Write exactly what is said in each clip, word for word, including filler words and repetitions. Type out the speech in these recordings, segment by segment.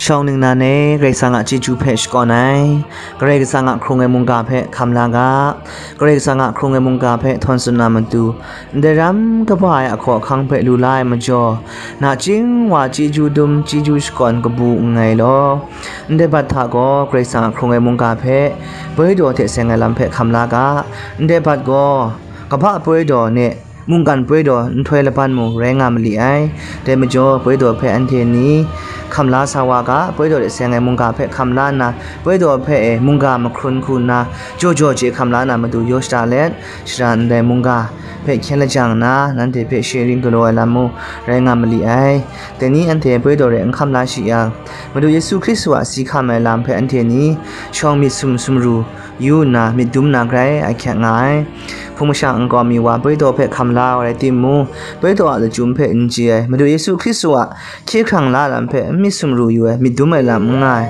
Shawng ningnan e, Karai Kasang a chyeju hpe shakawn ai, Karai Kasang a hkrung ai mungga hpe hkam la ga, Karai Kasang a hkrung ai mungga hpe htawn tsun na matu, ndai ram kaba ai ahkaw ahkang hpe lu la ai majaw, nachying wa chyeju dum, chyeju shakawn kabu nngai law. Ndai bat hta gaw Karai Kasang a hkrung ai mungga hpe poi daw hte seng ai lam hpe hkam la ga, ndai bat gaw kaba poi daw ne, mungkan poi daw nhtoi laban mung rai nga ma li ai. Dai majaw, poi daw hpe anhte ni hkam la sa wa ga, poi daw de seng ai mungga hpe hkam la nna, poi daw hpe e mungga mahkrun hku nna, jaw jaw chye hkam la na matu yaw shada let, shada ndai mungga hpe hkyen lajang nna, nanhte hpe sharing galaw ai lam mung rai nga ma li ai. Dai ni anhte poi daw de n hkam la shi yang, Madu Yesu Hkristu a si hkam ai lam hpe anhte ni shawng myit sum sumru yu nna, myit dum na grai ahkyak nga ai. Hpung masha nkau mi wa poi daw hpe hkam la wa rai timung, poi daw a lachyum hpe n chye ai, Madu Yesu Hkristu a hkye hkrang la lam hpe n myit sumru yu ai, myit dum ai lam n nga ai.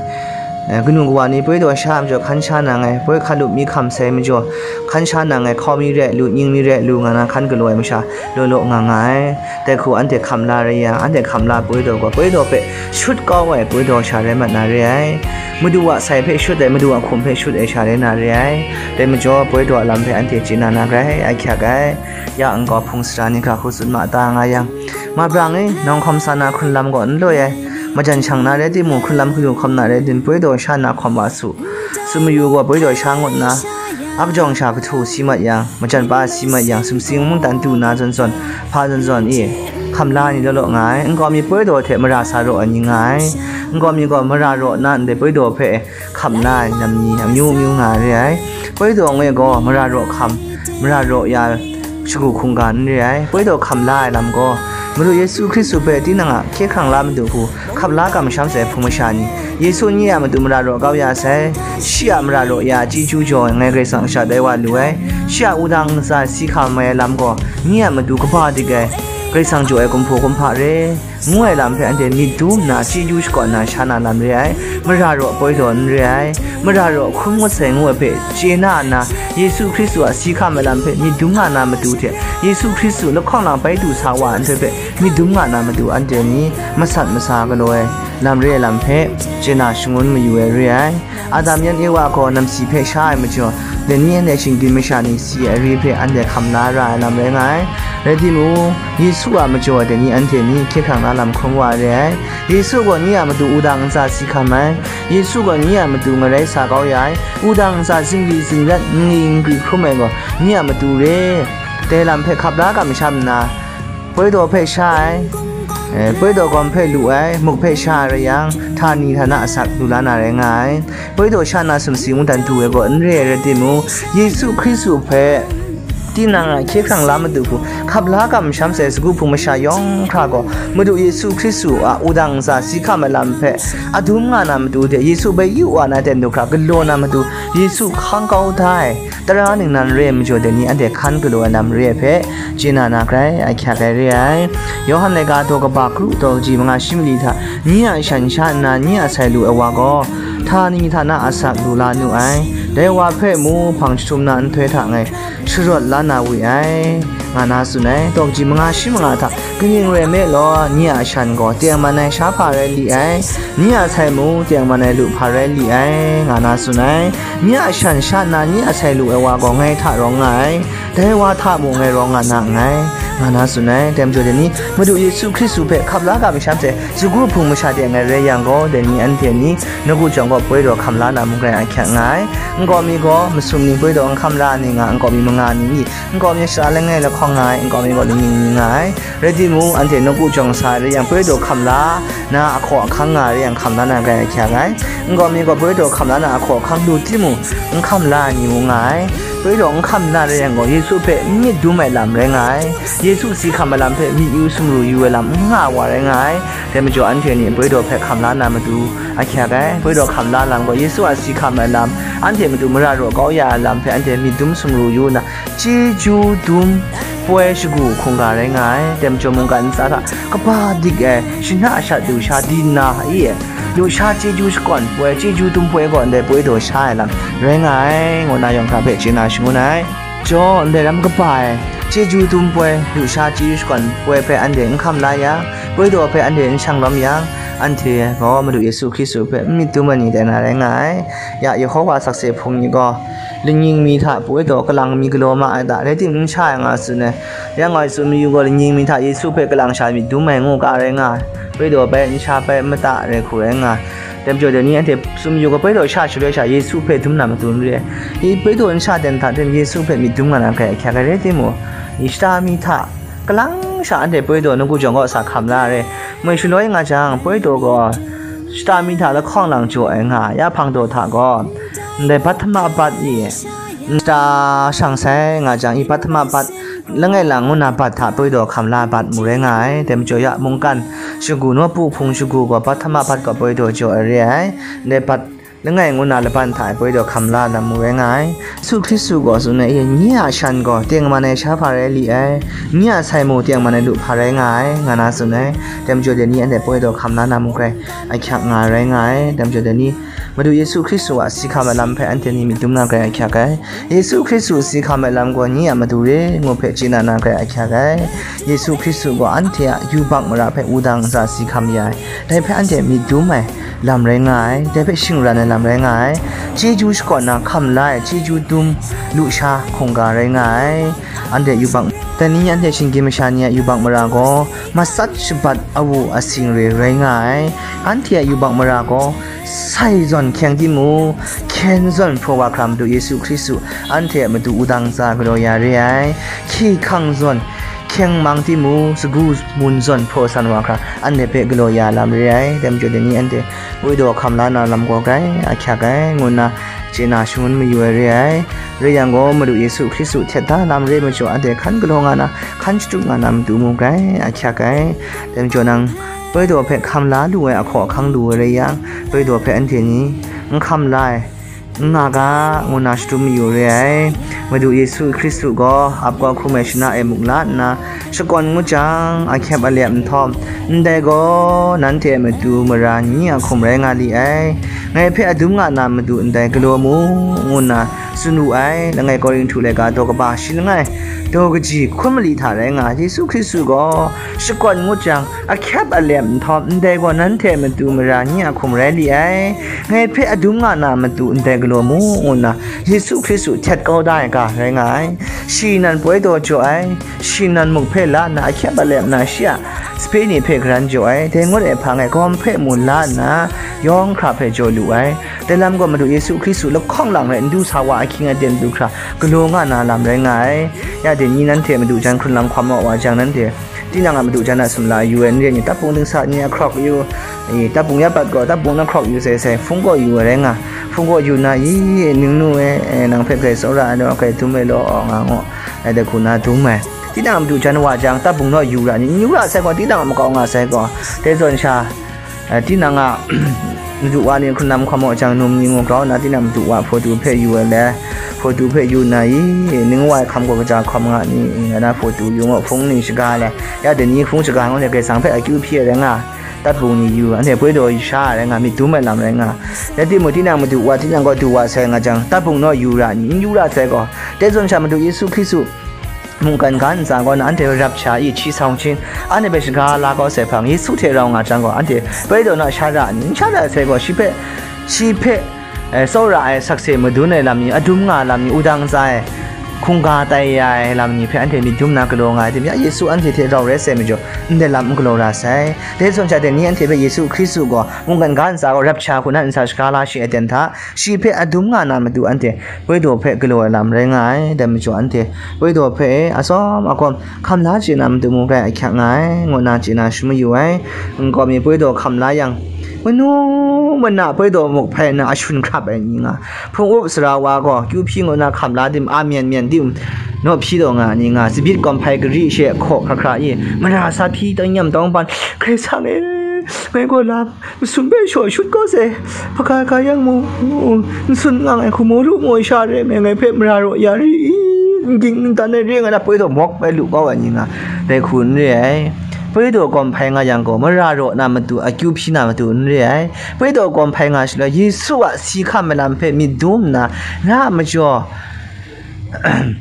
Eh, kanu kawa ni poi daw sha ai majaw hkan sha na nngai, poi hkalup mi hkam sai majaw hkan sha na nngai, hkau mi re lu, ning mi re lu nga na hkan galaw ai masha law law nga nga ai. Dai hku anhte hkam la rai yang, anhte hkam la poi daw gaw, poi daw hpe shut kau ai poi daw sha rai mat na re ai. Madu a sai hpe shut ai, Madu a hkum hpe shut ai sha rai na re ai. Dai majaw, poi daw a lam hpe anhte chye na na grai ahkyak ai. Ya nkau hpung sara ni hkra hku tsun ma ta nga yang, ma brang e, nawng hkawm sa na hkrun lam gaw n loi ai. Majan shang na rai timung, hkrun lam hkru hkawm na rai tim, poi daw sha na hkawm wa su. Tsun mayu gaw, poi daw sha ngut nna, ap jawng sha kahtu si mat yang, majan pa si mat yang, sumsing mungdan du na zawn zawn, hpa zawn zawn e, hkam la ai ni law law nga ai. Nkau mi poi daw hte mara sa raw ai ni nga ai. Nkau mi gaw mara raw nna ndai poi daw hpe hkam la ai lam ni amyu amyu nga re ai. Poi daw ngue gaw mara raw hkam, mara raw ya shagu hkungga n re ai. Poi daw hkam la ai lam gaw, Madu Yesu Hkristu hpe tinang a hkye hkrang la madu hku hkap la kamsham sai hpung masha ni, Yesu nye a matu mara raw kau ya sai. Shi a mara raw ya chyeju jaw ai ngai Karai Kasang sha tai wa lu ai. Shi a wudang ntsa si hkam ai lam gaw, nye a matu kaba dik ai, Karai Kasang jaw ai kumhpaw kumhpa re, ngu ai lam hpe anhte myit dum nna chyeju shakawn na sha na lam re ai. Mara raw poi daw n re ai. Mara raw hkrum ngut sai ngu ai hpe chye na nna, Yesu Hkristu a si hkam ai lam hpe myit dum nga na matu hte, Yesu Hkristu lahkawng lang bai du sa wa ai nhtoi hpe myit dum nga na matu, anhte ni masat masa galaw ai lam re ai lam hpe chye na shangun mayu ai re ai. Adam yan Ewa gaw namsi hpe sha ai majaw, dai ni anhte shinggyim masha ni si ai ari hpe anhte hkam la ra ai lam rai nga ai. Rai timung, Yesu a majaw dai ni anhte ni hkye hkrang na lam hkrum wa ai re ai. Yesu gaw nye a matu wudang ntsa si hkam ai. Yesu gaw nye a matu ngarai sa kau ya ai. Wudang ntsa zingri zingrat, ngwi ngwi hkrum ai gaw nye a matu re. Dai lam hpe hkap la kamsham nna, poi daw hpe sha ai, eh, poi daw gawm hpe lu ai, muk hpe sha ai rai yang, htani htana asak lu la na rai nga ai. Poi daw sha na sumsing mungdan du ai gaw n re ai rai timung, Yesu Hkristu hpe tinang a hkye hkrang la madu hku hkap la kamsham sai sagu hpung masha yawng hkra gaw, Madu Yesu Hkristu a wudang ntsa si hkam ai lam hpe adum nga na matu de, Yesu bai yu wa na ten du hkra galaw na matu, Yesu hkang kau da ai. Tara ningnan re ai majaw dai ni anhte hkan galaw ai lam re ai hpe, chye na na grai ahkyak ai re ai. Yawhan laika daw kaba kru daw kaji manga shi mali hta, nye a shan sha nna nye a sai lu ai wa gaw, htani htana asak lu la nu ai. Dai wa hpe mu hpang jahtum na nhtoi hta ngai sharawt la na we ai, nga na tsun ai. Daw kaji manga shi manga hta, kaning rai nme law, nye a shan gaw tengman ai sha hpa rai li ai, nye a sai mung tengman ai lu hpa rai li ai, nga na tsun ai. Nye a shan sha nna nye a sai lu ai wa gaw ngai hta rawng nga ai, dai wa hta mung ngai rawng nga na nngai, nga na tsun ai. Dai majaw dai ni, Madu Yesu Hkristu hpe hkap la ga masha masai, sagu hpung masha de ngai rai yang gaw, dai ni anhte ni nawku jawng gaw poi daw hkam la na mung rai ahkyak nga ai. Nkau mi gaw masum ni poi daw n hkam la ni nga, nkau mi manga ni, nkau mi shara langai lahkawng nga ai, nkau mi gaw lingning ni nga ai. Rai timung, anhte nawku jawng sa ai rai yang, poi daw hkam la na ahkaw ahkang nga ai rai yang, hkam la na grai ahkyak ai. Nkau mi gaw poi daw hkam la na ahkaw ahkang lu timung, n hkam la ai ni mung nga ai. Poi daw n hkam la rai yang gaw, Yesu hpe n myit dum ai lam rai nga ai. Yesu si hkam ai lam hpe myit yu sumru yu ai lam n nga wa rai nga ai. Dai majaw, anhte ni poi daw hpe hkam la na matu ahkyak ai. Poi daw hkam la lam gaw, Yesu a si hkam ai lam, anhte matu mara raw kau ya ai lam hpe anhte myit dum sumru yu nna, chyeju dum poi shagu hkungga rai nga ai. Dai majaw, mungkan ntsa hta kaba dik ai, shana shat lusha di nna, i, lusha chyeju shakawn poi, chyeju dum poi gaw ndai poi daw sha ai lam rai nga ai, ngu na yawng hkra hpe chye na shangun ai. Jaw, ndai lam kaba ai, chyeju dum poi, lusha chyeju shakawn poi hpe anhte n hkam la yang, poi daw hpe anhte n shanglawm yang, Anhte gaw Madu Yesu Hkristu hpe n myit dum ai ni tai na rai nga ai. Ya, Yehowa sakse hpung ni gaw, lanying mi hta poi daw kalang mi galaw ma ai ta, rai timung, n sha ai nga tsun ai. Ya nga ai tsun mayu gaw, lanying mi hta Yesu hpe kalang sha myit dum ai ngu ga rai nga ai. Poi daw bai, n sha bai, mata rai hku rai nga ai. Dai majaw dai ni anhte tsun mayu gaw, poi daw sha shaloi sha Yesu hpe dum na matu n re ai. I poi daw n sha ten hta ten Yesu hpe myit dum nga na grai ahkyak ai rai timung, i shata mi hta kalang sha anhte poi daw nawku jawng kaw sa hkam la ai. Moi shaloi nga jang, poi daw gaw shata mi hta lahkawng lang jaw ai nga ai, ya hpang daw hta gaw, ndai bat hta ma bat i, nta shang sai nga jang, i bat hta ma bat, langai lang ngu na bat hta poi daw hkam la ai bat mu rai nga ai. Dai majaw ya, mungkan shagu, nawku hpung shagu gaw bat hta ma bat gaw poi daw jaw ai re ai. Ndai bat langai ngu na laban hta e poi daw hkam la lam mu rai nga ai. Yesu Hkristu gaw tsun ai, nye a shan gaw tengman ai sha hpa rai li ai, nye a sai mung tengman ai lu hpa rai nga ai, nga na tsun ai. Dai majaw dai ni anhte poi daw hkam la na mung grai ahkyak nga ai rai nga ai. Dai majaw dai ni Madu Yesu Hkristu a si hkam ai lam hpe anhte ni myit dum na grai ahkyak ai. Yesu Hkristu si hkam ai lam gaw nye a matu re ngu hpe chye na na grai ahkyak ai. Yesu Hkristu gaw anhte a yubak mara hpe wudang ntsa si hkam ya ai. Dai hpe anhte myit dum ai lam rai nga ai, dai hpe shingran ai lam rai nga ai. Chyeju shakawn na hkam la ai, chyeju dum lusha hkungga rai nga ai. Anhte yubak, dai ni anhte shinggyim masha ni a yubak mara gaw matsat shabat awu asing re rai nga ai. Anhte a yubak mara gaw sai zawn hkyeng timung, hkyen zawn hpraw wa hkra Madu Yesu Hkristu anhte a matu wudang ntsa galaw ya re ai. Hkye hkang zawn hkyeng mang timung, sagu mun zawn hpraw san wa hkra anhte hpe galaw ya lam re ai. Dai majaw dai ni anhte poi daw hkam la na lam gaw grai ahkyak ai, ngu nna chye na shangun mayu ai re ai. Rai yang gaw, Madu Yesu Hkristu htet da lam re majaw, anhte hkan galaw nga na, hkan shatup nga na matu mung grai ahkyak ai. Dai majaw nang poi daw hpe hkam la lu ai ahkaw ahkang lu ai rai yang, poi daw hpe anhte ni n hkam la ai, n nga ga, ngu na shadum mayu re ai. Madu Yesu Hkristu gaw ap kau hkrum ai shana e muk la nna, shakawn ngut jang, ahkyep alep nhtawm, ndai gaw nanhte a matu mara ni a hkum rai nga li ai. Ngai hpe adum nga na matu ndai galaw mu, ngu nna tsun wu ai. Langai Korinhtu laika daw kaba shi langai, daw kaji hkun mali hta rai nga, Yesu Hkristu gaw shakawn ngut jang, ahkyep alep nhtawm, ndai gaw nanhte a matu mara ni a hkum rai li ai. Ngai hpe adum nga na matu ndai galaw mu, ngu nna Yesu Hkristu htet kau da ai ga rai nga ai. Shi nan poi daw jaw ai, shi nan muk hpe la nna ahkyep alep na shi a sape ni hpe garan jaw ai. Dai ngut ai hpang e gawm hpe mu la nna yawng hkra hpe jaw lu ai. Dai lam gaw Madu Yesu Hkristu lahkawng lang rai n du sa wa ahkying aten du hkra galaw nga na lam rai nga ai. Ya dai ni nanhte madu jan hkrun lam hkawm wa jang, nanhte tinang a madu jan a sumla yu ai, n re ni, tapung dingsa ni a hkrawk yu, i, tapung ya pat gaw, tapung na hkrawk yu sai sai, hpung kaw yu ai rai nga, hpung kaw yu na, i, ningnu e, e, nang hpe grai tsawra ai law, grai dum ai law, nga ngu, ai dai hku na dum ai. Tinang a madu jan wa jang, tapung naw yu ra ni, n yu ra sai gaw, tinang a makau nga sai gaw, dai zawn sha, eh, tinang a madu wa ni hkrun lam hkawm wa jang, num ni ngu grau nna, tinang madu wa hpawdu hpe yu ai le, hpawdu hpe yu nna, i, ning wa ai hkam gaw kaja hkawm nga ni, nga na hpawdu yu ngu, hpung ni shaga ai le, ya dai ni hpung shaga ngu ni, Karai Kasang hpe akyu hpyi ai rai nga, tapung ni yu, anhte poi daw sha ai rai nga, myit dum ai lam rai nga. Rai timung, tinang madu wa, tinang gaw du wa sai nga jang, tapung naw yu ra ni, n yu ra sai gaw, dai zawn sha Madu Yesu Hkristu mungkan ga ntsa gaw na anhte rap sha i, hti sau hkyin, anhte hpe shaga la kau sai hpang, Yesu hte rau nga jang gaw, anhte poi daw na sha ra ni, n sha ra sai gaw, shi hpe, shi hpe, eh, tsawra ai sakse madun ai lam ni, adum nga ai lam ni, wudang ntsa e hkungga tai ya ai lam ni hpe anhte myit dum na galaw nga ai tim, ya Yesu anhte hte rau rai sai majaw, ndai lam n galaw ra sai. Dai zawn sha dai ni anhte hpe Yesu Hkristu gaw mungkan ga ntsa gaw rap sha hku na ntsa shaga la shi ai ten hta, shi hpe adum nga na matu anhte poi daw hpe galaw ai lam rai nga ai. Dai majaw anhte poi daw hpe e atsawm akawm hkam la chye na matu mung grai ahkyak nga ai, ngu nna chye na shangun mayu ai. Nkau mi poi daw hkam la yang, manu mana poi daw muk hpai nna ashun hkrap ai ni nga, hpung up sara wa gaw kyu hpyi ngu nna hkam la tim, a myen myen tim, naw hpyi daw nga ai ni nga, tsabyin kawm hpai gari she hkaw hkra hkra i, mara sa hpyi tawng nyam tawng ban, Karai Kasang e, ngai gaw lam masun bai shaw shut kau sai, hpaga ga yang mung, nsun ngang ai hku maw lu maw sha re me, ngai hpe mara raw ya ri i, n ging n dan ai re nga na poi daw mawk bai lu kau ai ni nga, dai hku n re ai. Poi daw kawm hpai nga yang gaw, mara raw na matu, akyu hpyi na matu n re ai. Poi daw kawm hpai nga shaloi, Yesu a si hkam ai lam hpe myit dum nna, na a majaw,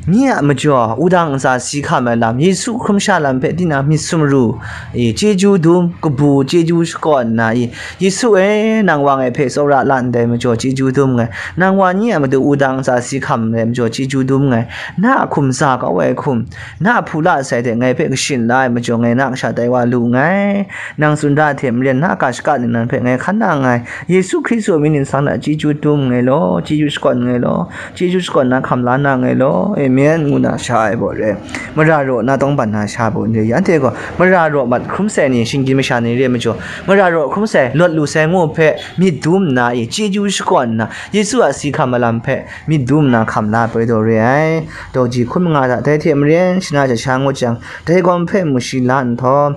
Nye a majaw, wudang ntsa si hkam ai lam, Yesu hkrum sha lam hpe tinang myit sumru, i, chyeju dum, kabu, chyeju shakawn nna, i, Yesu e, nang wa ngai hpe tsawra la ndai majaw, chyeju dum nngai. Nang wa nye a matu wudang ntsa si hkam ai majaw, chyeju dum nngai. Na a hkum za kau ai hkum, na a hpula sai hte ngai hpe kashin la ai majaw, ngai na kasha tai wa lu nngai. Nang tsun da hte maren, na a ga shaka ningnan hpe ngai hkan na nngai. Yesu Hkristu a mying ningsang hta chyeju dum nngai law, chyeju shakawn nngai law, chyeju shakawn na hkam la na nngai law, amen, ngu na sha ai baw re. Mara raw na tawngban na sha baw re. Anhte gaw mara raw mat hkrum sai ni, shinggyim masha ni re ai majaw, mara raw hkrum sai, lawt lu sai ngu hpe myit dum nna, i, chyeju shakawn nna, Yesu a si hkam ai lam hpe myit dum nna hkam la ai poi daw re ai. Daw ji hkun manga hta dai hte maren, shana jasha ngut jang, dai gawm hpe mu shi la nhtawm,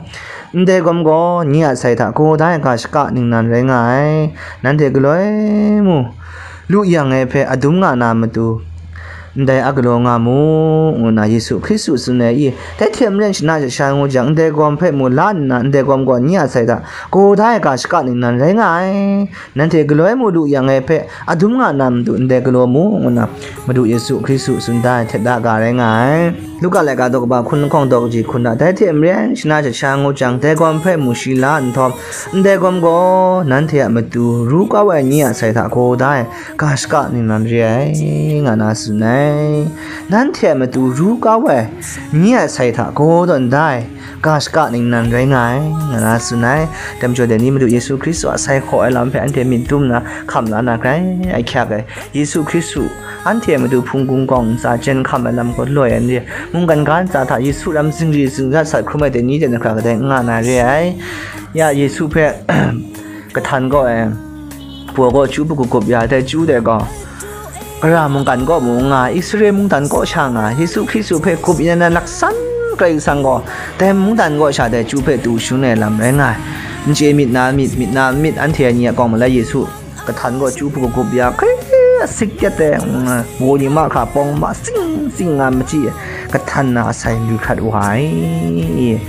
ndai gawm gaw nye a sai hta gaw da ai ga shaka ningnan rai nga ai. Nanhte galoi mu lu yang ai hpe adum nga na matu, ndai a galaw nga mu, ngu na Yesu Hkristu tsun ai i. Dai hte maren shana jasha ngu jang, ndai gawm hpe mu la nna, ndai gawm gaw nye a sai hta gaw da ai ga shaka ningnan rai nga ai. Nanhte galoi mu lu yang ai hpe adum nga na matu ndai galaw mu, ngu na Madu Yesu Hkristu tsun da ai hte da ga rai nga ai. Luka laika daw kaba hkun lahkawng daw kaji hkun hta dai hte maren, shana jasha ngu jang, dai gawm hpe mu shi la nhtawm, ndai gawm gaw nanhte a matu ru kau ai ni a sai hta gaw da ai ga shaka ningnan re ai, nga na tsun ai. Nanhte a matu ru kau ai ni a sai hta gaw tawn da ai ga shaka ningnan rai nga ai, nga na tsun ai. Dai majaw dai ni Madu Yesu Hkristu a sai hkaw ai lam hpe anhte myit dum nna hkam la na grai, ahkyak ai. Yesu Hkristu anhte a matu hpung gungkawng ntsa jen hkam ai lam gaw loi ai n re. Mungkan ga ntsa hta Yesu lam zingri zingrat sat hkrum ai dai ni dai na hkra kadai n nga na re ai. Ya Yesu hpe kahtan gaw ai, paw gaw chyu hpe gup ya, dai chyu dai gaw, Kara mungkan kaw mu nga, Israel mungdan kaw sha nga, Yesu Hkristu hpe gup yin ai laksan Karai Kasang gaw, dai mungdan kaw sha dai chyu hpe tu shun ai lam rai nga ai. N chye myit na myit, myit na myit, anhte ni a kawng malai Yesu kahtan gaw chyu hpe gup ya, hkre asik kyat ai, mm, baw ni mahkra pawng ma sing sing nga machyi ai, kahtan na asai lu hkrat wa ai.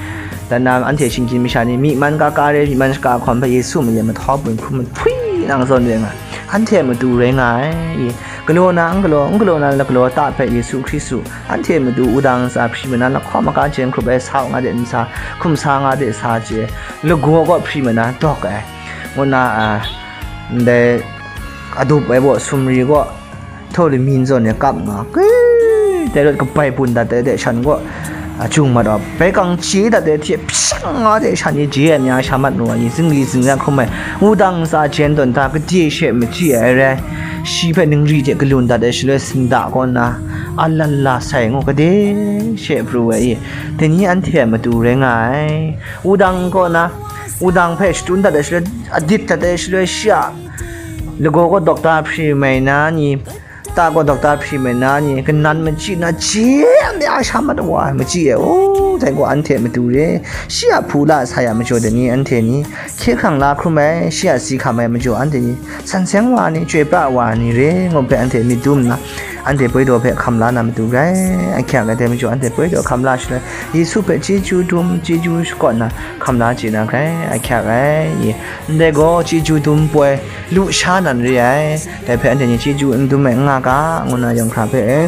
Dan na anhte shinggyim masha ni myi man ga ga re, myi man shaka hkawm hpe Yesu mayen mahtau bun hkrum hpwi nang zawn re nga, anhte a matu rai nga ai. Galaw na n galaw, n galaw na lagalaw ta hpe Yesu Hkristu anhte a matu wudang ntsa hpri ma na, lahkawng maga jen hkrup ai sa u nga de nsa, hkum sa nga de sa chye, lagaw kaw hpri ma na dawk ai, ngu na, a, ndai adup ai baw sumri kaw, htawt lami n zawn e kap nga, ke, dai rawt kabai bun dat ai de shan kaw, a, jung mat wa, bai kang chye dat ai hte hpyang nga de shan e je ai mya sha mat nu ai, zingri zingrat hkrum ai, wudang ntsa jen tawn hta gade she machyi ai rai, shi hpe ningri hte galun dat ai shaloi sinda kaw nna, a lan la sai ngu gade she pru ai i, dai ni anhte a matu rai nga ai. Wudang kaw na, wudang hpe shadun dat ai shaloi, adit dat ai shaloi, shi a lagaw kaw dokta hpri mai na ni, ta gaw dokta hpri mai na ni, kanan machyi na, je a mya sha mat wa ai machyi e, o, dai gaw anhte matu re, shi a hpula sa ya majaw dai ni, anhte ni hkye hkrang la hkrum ai, shi a si hkam ai majaw anhte ni san seng wa ni, chyoi pra wa ni re, ngu hpe anhte myit dum nna, anhte poi daw hpe hkam la na matu rai, ahkyak ai, dai majaw anhte poi daw hkam la shaloi, Yesu hpe chyeju dum, chyeju shakawn na hkam la chye na grai, ahkyak ai, ye. Ndai gaw chyeju dum poi lu sha nan re ai, dai hpe anhte ni chyeju n dum ai n nga ga, ngu na yawng hkra hpe e,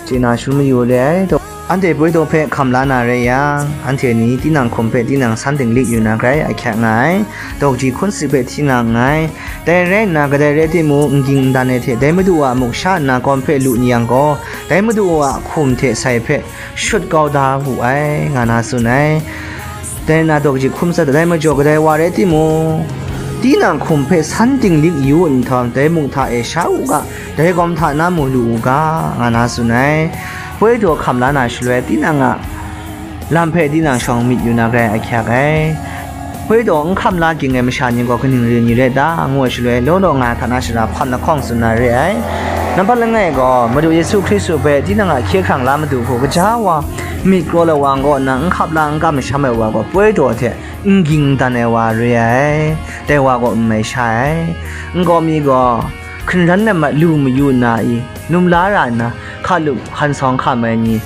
chye na shalum mayu re ai. Anhte poi daw hpe hkam la na rai yang, anhte ni tinang hkum hpe tinang san dinglik yu na grai ahkyak nga ai. Daw kaji hkun si hpe hti nga nngai. Dai rai nna, kadai rai timung, n ging n dan ai hte dai Madu a muk sha nna gawm hpe lu n yang gaw, dai Madu a hkum hte sai hpe shut kau da wu ai, nga na tsun ai. Dai na daw kaji hkum tsat ai majaw, kadai wa rai timung, tinang hkum hpe san dinglik yu nhtawm, dai muk hta e sha u ga, dai gawm hta na mu lu u ga, nga na tsun ai. Poi daw hkam la na shaloi, tinang a lam hpe tinang shawng myit yu na grai ahkyak ai. Poi daw n hkam la ging ai masha ni gaw kaning re ni rai ta, ngu ai shaloi, law law nga hta na shara hpam lahkawng tsun na re ai. Nampat langai gaw, Madu Yesu Hkristu hpe tinang a hkye hkrang la matu hku, gaja wa, myit kraw ai wa n gaw nna, n hkap la n kam masham ai wa gaw, poi daw hte n ging n dan ai wa re ai, dai wa gaw n mai sha ai. N gaw mi gaw, hkungran lamat lu mayu nna i, num la ra nna, hkalup hkan sawng hkam ai ni,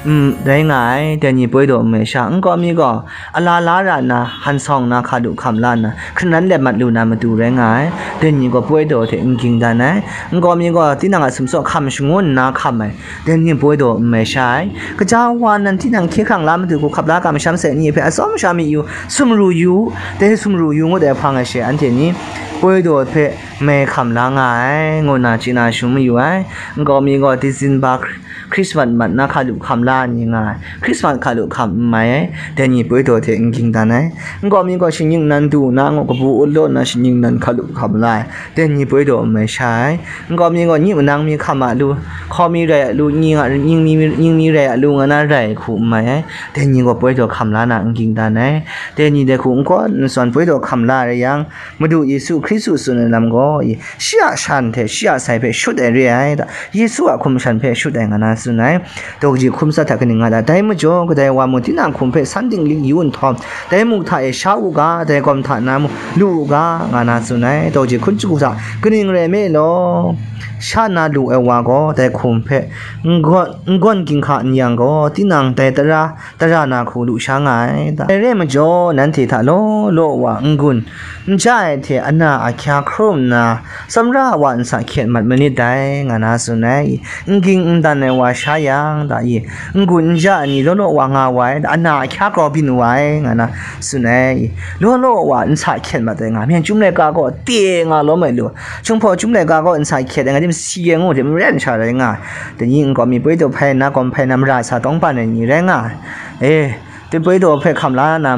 N rai nga ai, dai ni poi daw nme sha, nkau mi gaw, ala la ra nna, han sawng na hka lu hkam la nna, hkran lep mat lu na matu rai nga ai, dai ni gaw poi daw hte n ging dan ai, nkau mi gaw, tinang a sumsaw hkam shangun nna hkam ai, dai ni poi daw nme sha ai, kaja wa nan tinang hkye hkrang la matu hku hkap la kamsham sai ni hpe atsawm sha mi yu, sumru yu, dai sumru yu ngut ai hpang ai she, anhte ni poi daw hpe mai hkam la nga ai, ngu nna chye na shangun mayu ai, nkau mi gaw, December Christmas mat na hka lu hkam la ni nga ai, Christmas hka lu hkam n mai ai, dai ni poi daw hte n ging dan ai, nkau mi gaw shinggying nan du na ngu kabu ut law nna shinggying nan hka lu hkam la ai, dai ni poi daw n mai sha ai, nkau mi gaw nyi manang mi hkam a lu, hkaw mi rai a lu, nying a, nying mi, nying mi rai a lu nga na rai hku n mai ai, dai ni gaw poi daw hkam la na n ging dan ai, dai ni dai hku n kaw n sawn poi daw hkam la ai rai yang, Madu Yesu Hkristu tsun ai lam gaw, shi a shan hte shi a sai hpe shut ai re ai, Yesu a hkum shan hpe shut ai nga na tsun ai. Daw kaji hkum tsat hta kaning nga ta? Dai majaw, kadai wa mung tinang hkum hpe san dinglik yu nhtawm, dai muk hta e sha u ga, dai gawm hta na mung lu u ga, nga na tsun ai. Daw kaji hkum chyagu hta kaning rai nme law, sha na lu ai wa gaw, dai hkum hpe n gawn, n gawn ginhka n yang gaw, tinang dai tara, tara na hku lu sha nga ai. Dai re ai majaw, nanhte hta law law wa n-gun n ja ai hte ana ahkya hkrum nna, tsawmra wa nsa hkyet mat manit dai, nga na tsun ai. N ging n dan ai wa sha yang, da i, n-gun n ja ai ni law law wa nga wa ai, ana ahkya grau byin wa ai, nga na tsun ai. Law law wa nsa hkyet mat ai nga, myen chyum laika gaw te nga lawm ai lu, Chyum hpaw chyum laika gaw nsa hkyet ai nga, di masi ai ngu hte maren sha rai nga ai. Dai ni nkau mi poi daw hpai nna, gawm hpai nna, mara sa tawng pan ai ni rai nga ai. E, dai poi daw hpe hkam la na,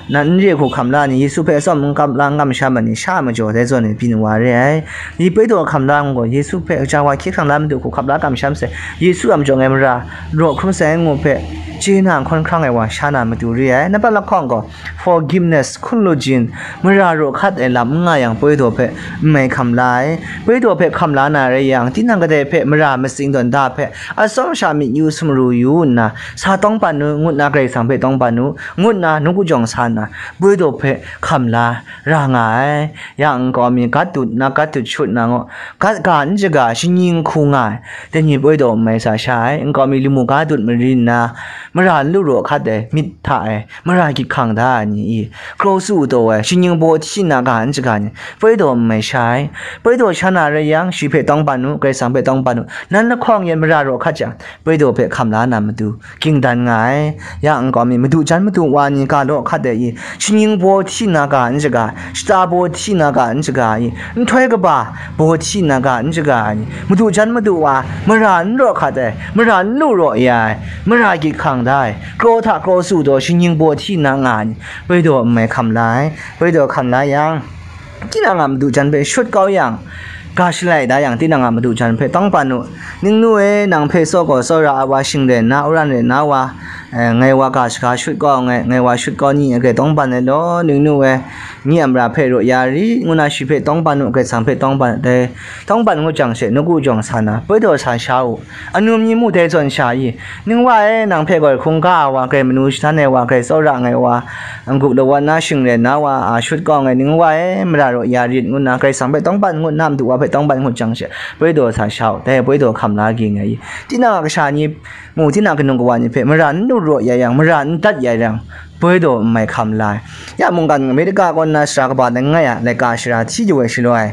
nan n re hku hkam la ni, Yesu hpe atsawm n kam la n kamsham ai ni, sha a majaw dai zawn e byin wa re ai. Ni poi daw hkam la ngu gaw, Yesu hpe kaja wa hkye hkrang la madu hku hkap la kamsham sai, Yesu a majaw ngai mara raw hkrum sai ngu hpe, chye na nhkawn hkrang ai wa sha na matu re ai. Nampat lahkawng gaw, forgiveness, hkun lu jin, mara raw hkat ai lam n nga yang, poi daw hpe n mai hkam la ai. Poi daw hpe hkam la na rai yang, tinang kadai hpe mara matsing dawn da hpe, atsawm sha myit yu sumru yu nna, sa tawng pan u, ngut nna Karai Kasang hpe tawng pan u, ngut nna nawku jawng sa nna, poi daw hpe hkam la ra nga ai. Ya nkau mi gat dut nna, gat dut shut nna, ngu, gat ga n jaga, shinggying hku nga ai, dai ni poi daw n mai sa sha ai. Nkau mi lamu ga dut mari nna, mara n lu raw hkat ai, myit hta e, mara gyit hkang da ai ni i, kraw su taw ai, shinggying baw hti na ga n jaga ni, poi daw n mai sha ai. Poi daw sha na rai yang, shi hpe tawng pan u, Karai Kasang hpe tawng pan u, nan lahkawng yan mara raw hkat jang, poi daw hpe hkam la na matu, ging dan nga ai. Ya nkau mi, madu jan madu wa ni ga law hkat ai i, shinggying baw hti na ga n jaga, shata baw hti na ga n jaga i, nhtoi kaba baw hti na ga n jaga ai ni, madu jan madu wa, mara n raw hkat ai, mara n lu raw ya ai, mara gyit hkang da ai, kraw hta kraw su taw shinggying baw hti na nga ai ni, poi daw n mai hkam la ai. Poi daw hkam la yang, tinang a madu jan hpe shut kau yang, ga shalai da yang, tinang a madu jan hpe tawng pan u. Ningnu e, nang hpe tsawkaw tsawra ai wa shing rai nna, uran rai nna wa, eh, ngai wa ga shaga shut kau, ngai, ngai wa shut kau ni, ngai tawng pan ai law, ningnu e, nye a mara hpe raw ya rit, ngu na shi hpe tawng pan u, Karai Kasang hpe tawng pan, dai tawng pan ngut jang she, nawku jawng sa na, poi daw sa sha u. Anu myi mu dai zawn sha i, ning wa e, nang hpe gaw hkungga ai wa, grai manu shadan ai wa, grai tsawra ai wa, n-gup lawan na shing rai na wa, a shut kau ai ning wa e, mara raw ya rit, ngu nna Karai Kasang hpe tawng pan ngut, na madu wa hpe tawng pan ngut jang she, poi daw sa sha u, dai poi daw hkam la ging ai i, tinang a kasha ni, mu tinang a kanu kawa ni hpe mara n lu raw ya yang, mara n dat ya yang, poi daw n mai hkam la ai. Ya mungkan Amerika kaw nna sara kaba langai a laika shara hti jaw ai shaloi,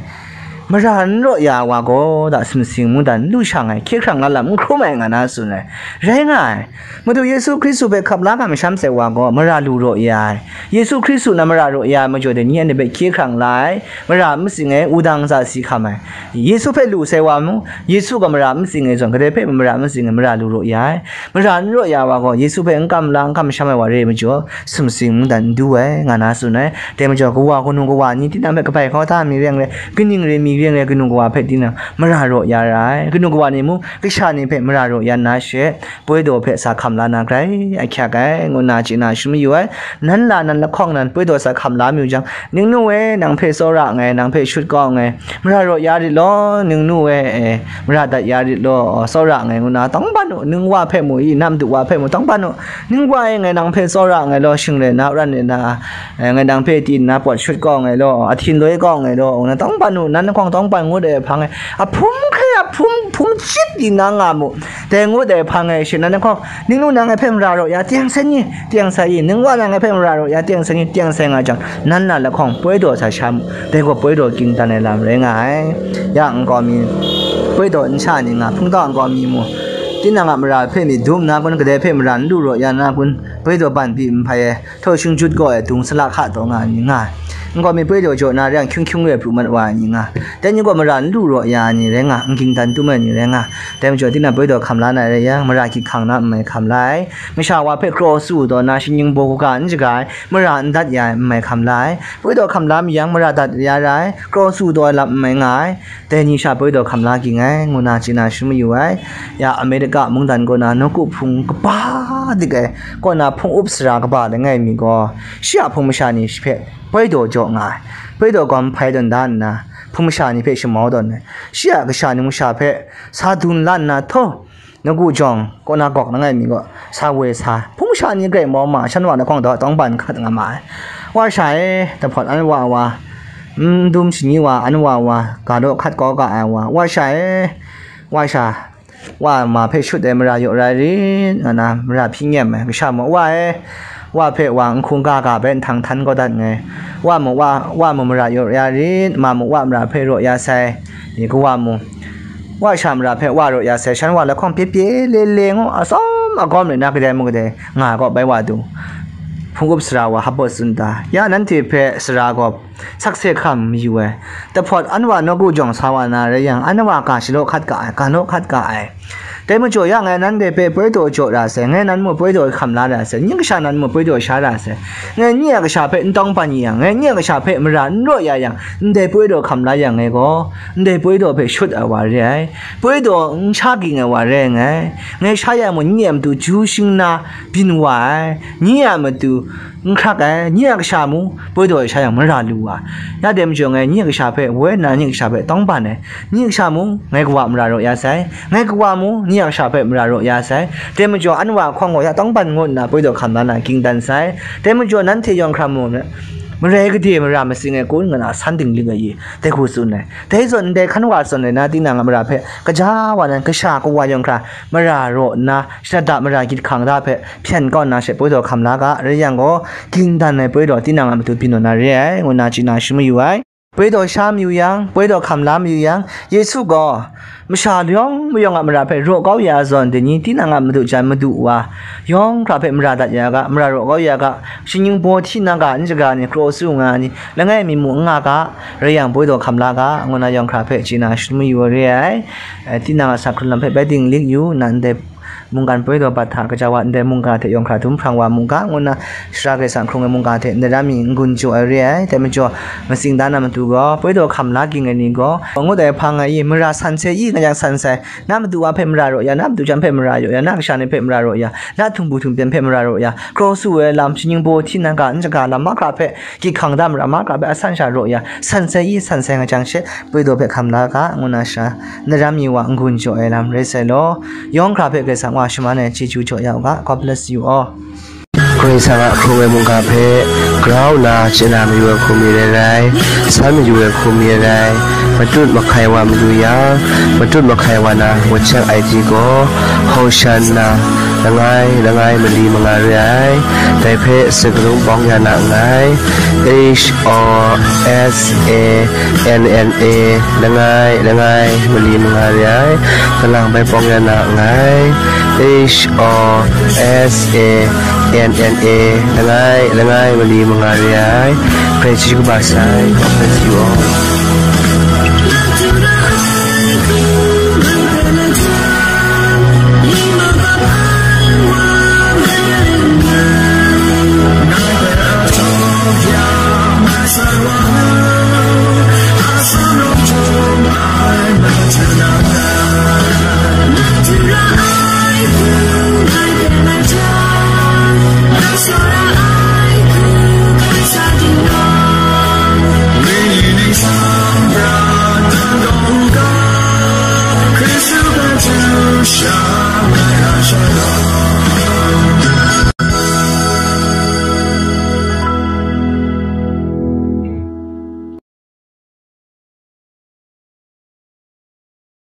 mara n raw ya ai wa gaw, da sumsing mungdan n lu shang ai, hkye hkrang la lam n hkrum ai nga na tsun ai, rai nga ai. Madu Yesu Hkristu hpe hkap la hkam sham sai wa gaw, mara lu raw ya ai. Yesu Hkristu na mara raw ya ai majaw de, ni anhte hpe hkye hkrang la ai, mara n matsing ai, wudang za si hkam ai. Yesu hpe lu sai wa mung, Yesu gaw mara n matsing ai zawn, kadai hpe mung mara n matsing ai, mara lu raw ya ai. Mara n raw ya wa gaw, Yesu hpe n kam la, n kamsham ai wa re ai majaw, sumsing mungdan n du ai, nga na tsun ai. Dai majaw, kawa kanu kawa ni tinang hpe kabai kau da mi rai n rai, kaning rai mi rai n rai, kanu kawa hpe tinang mara raw ya ra ai. Kanu kawa ni mung, kasha ni hpe mara raw ya nna she, poi daw hpe sa hkam la na grai ahkyak ai, ngu nna chye na shangun mayu ai. Nan la nan lahkawng nan poi daw sa hkam la mayu jang, ningnu e, nang hpe tsawra nngai, nang hpe shut kau nngai, mara raw ya rit law, ningnu e, e, mara dat ya rit law, tsawra nngai, ngu nna tawng ban u, ning wa hpe mu i, nam du wa hpe mu tawng ban u, ning wa e, ngai nang hpe tsawra nngai law, shing rai na, ran rai na, e, ngai nang hpe tin nna pawt shut kau nngai law, ahtin loi kau nngai law, ngu nna tawng ban u, nan lahkawng Tawngban ngut ai hpang e, ahpum hkrai ahpum, hpum chyit di na nga mu. Dai ngut ai hpang e, shi nan lahkawng, ning nu nang ngai hpe mara raw ya, teng sai ni, teng sai i, ning wa nang ngai hpe mara raw ya, teng sai ni, teng sai nga jang, nan na lahkawng poi daw sa sha mu. Dai gaw poi daw ging dan ai lam rai nga ai. Ya nkau mi, poi daw n sha ni nga, hpungtau nkau mi mu, tinang a mara hpe mi dum na kun, kadai hpe mara n lu raw ya na kun, poi daw ban pyi n hpai ai. Htaw shing jut gaw e, dung sala hka taw nga ai ni nga ai. Nkau mi poi daw jaw na, reng hkyung hkyung re pru mat wa ai ni nga ai. Dai ni gaw mara n lu raw ya ai ni rai nga, n ging dan tum ai ni rai nga ai. Dai majaw, tinang poi daw hkam la na rai yang, mara hkyit hkang na n mai hkam la ai. Masha wa hpe kraw su taw na, shinggyim baw hkruga n shaga ai, mara n dat ya ai, n mai hkam la ai. Poi daw hkam la mi yang, mara dat ya ra ai, kraw su taw ai lam n mai nga ai. Dai ni sha poi daw hkam la ging ai, ngu na chye na shadawn mayu ai. Ya Amerika mungdan kaw na nawku hpung kaba dik ai, kaw na hpung up sara kaba langai mi gaw, shi a hpung masha ni shi hpe poi daw jaw nga ai. Poi daw gaw n hpai tawn da nna, hpung masha ni hpe shamau tawn ai. Shi a kasha ni masha hpe sa dun la nna, htaw, nawku jawng kaw na gawk langai mi gaw, sa woi sa, hpung masha ni grai mau ma, shan wa lahkawng taw tawngban hkat nga ma ai. Wa sha e, tahpawt an wa wa, n dum shani wa, an wa wa, ga law hkat kau ga ai wa, wa sha e, wa sha, wa ma hpe shut ai mara yaw rai rit, nga na mara hpyi nyem ai, kasha mu, wa e, wa hpe wa n hkungga ga hpe nhtang htan kau dat nngai, wa mu, wa, wa mu mara yaw ya rit, ma mu, wa mara hpe raw ya sai, ni kawa mu, wa sha mara hpe wa raw ya sai, shan wa lahkawng pye pye le le ngu, atsawm agawm rai na, kadai mu kadai nga ai kaw bai wa du, hpung up sara wa hpa tsun ta, ya nanhte hpe sara gaw sakse hkam mayu ai. Tahpawt an wa nawku jawng sa wa na rai yang, an wa ga shalaw hkat ga ai, ga naw hkat ga ai. Dai majaw ya ngai nanhte hpe poi daw jaw ra sai, ngai nan mu poi daw hkam la ra sai, ning kasha nan mu poi daw sha ra sai. Ngai nye a kasha hpe n tawngban yang, ngai nye a kasha hpe mara n raw ya yang, ndai poi daw hkam la yang ngai gaw, ndai poi daw hpe shut ai wa re ai, poi daw n sha ging ai wa re ai ngai. Ngai sha ya mung nye a matu ju shing na byin wa ai, nye a matu n hkrak ai, nye a kasha mung poi daw sha yang mara lu wa. Ya dai majaw ngai nye a kasha hpe woi nna nye a kasha hpe tawngban ai, nye a kasha mung ngai kawa mara raw ya sai, ngai kawa mung nye a kasha hpe mara raw ya sai. Dai majaw an wa hkawng gaw ya tawngban ngut nna poi daw hkam la na ging dan sai. Dai majaw nanhte yawng hkra mu, marai gade mara matsing ai kun nga na san dinglik ai i, dai hku tsun ai. Dai zawn ndai hkan wa zawn rai na, tinang a mara hpe kaja wa nan kasha kawa yawng hkra mara raw nna, shada da mara gyit hkang da hpe hpyen kau nna she poi daw hkam la ga, rai yang gaw, ging dan ai poi daw tinang a matu byin na re ai, ngu na chye na shadawn mayu ai. Poi daw sha mayu yang, poi daw hkam la mayu yang, Yesu gaw masha layawng mayawng a mara hpe raw kau ya ai zawn, dai ni tinang a madu jan madu wa yawng hkra hpe mara dat ya ga, mara raw kau ya ga, shinggyim baw hti na ga, n shaga ni, kraw su nga ni, langai mi mu n nga ga, rai yang poi daw hkam la ga, ngu na yawng hkra hpe chye na shadawn mayu ai re ai. Eh, tinang a sa hkrun lam hpe bai dinglik yu, nan ndai mungkan poi daw bat hta, kaja wa ndai mungga hte yawng hkra dum hprang wa mu ga, ngu na Sara Karai Kasang hkrung ai mungga hte ndai ram mi n-gun jaw ai re ai. Dai majaw, matsing da na matu gaw, poi daw hkam la ging ai ni gaw, ngut ai hpang ai i, mara san sai i, nga yang san sai, na matu wa hpe mara raw ya, na matu jan hpe mara raw ya, na kasha ni hpe mara raw ya, na htingbu htingpyen hpe mara raw ya, kraw su ai lam, shinggyim baw hti na ga, n shaga lam mahkra hpe, gyit hkang da mara mahkra hpe asan sha raw ya, san sai i, san sai nga jang she, poi daw hpe hkam la ga, ngu na sha, ndai ram mi wa n-gun jaw ai lam rai sai law, yawng hkra hpe Karai Kasang wa shaman ai chyeju jaw ya u ga. God bless you all. Karai Kasang a hkrung ai mungga hpe grau nna chye na mayu ai hku mi rai rai, san mayu ai hku mi rai rai, matut mahkai wa mayu yang, matut mahkai wa na WhatsApp I D gaw, Hosanna, langai, langai mali manga re ai, dai hpe sakarung bawng ya na nngai, H O S A N N A, langai, langai mali manga re ai, kalang bai bawng ya na nngai, H O S A N N A, langai, langai mali manga re ai, Karai chyeju kaba sai, God bless you all.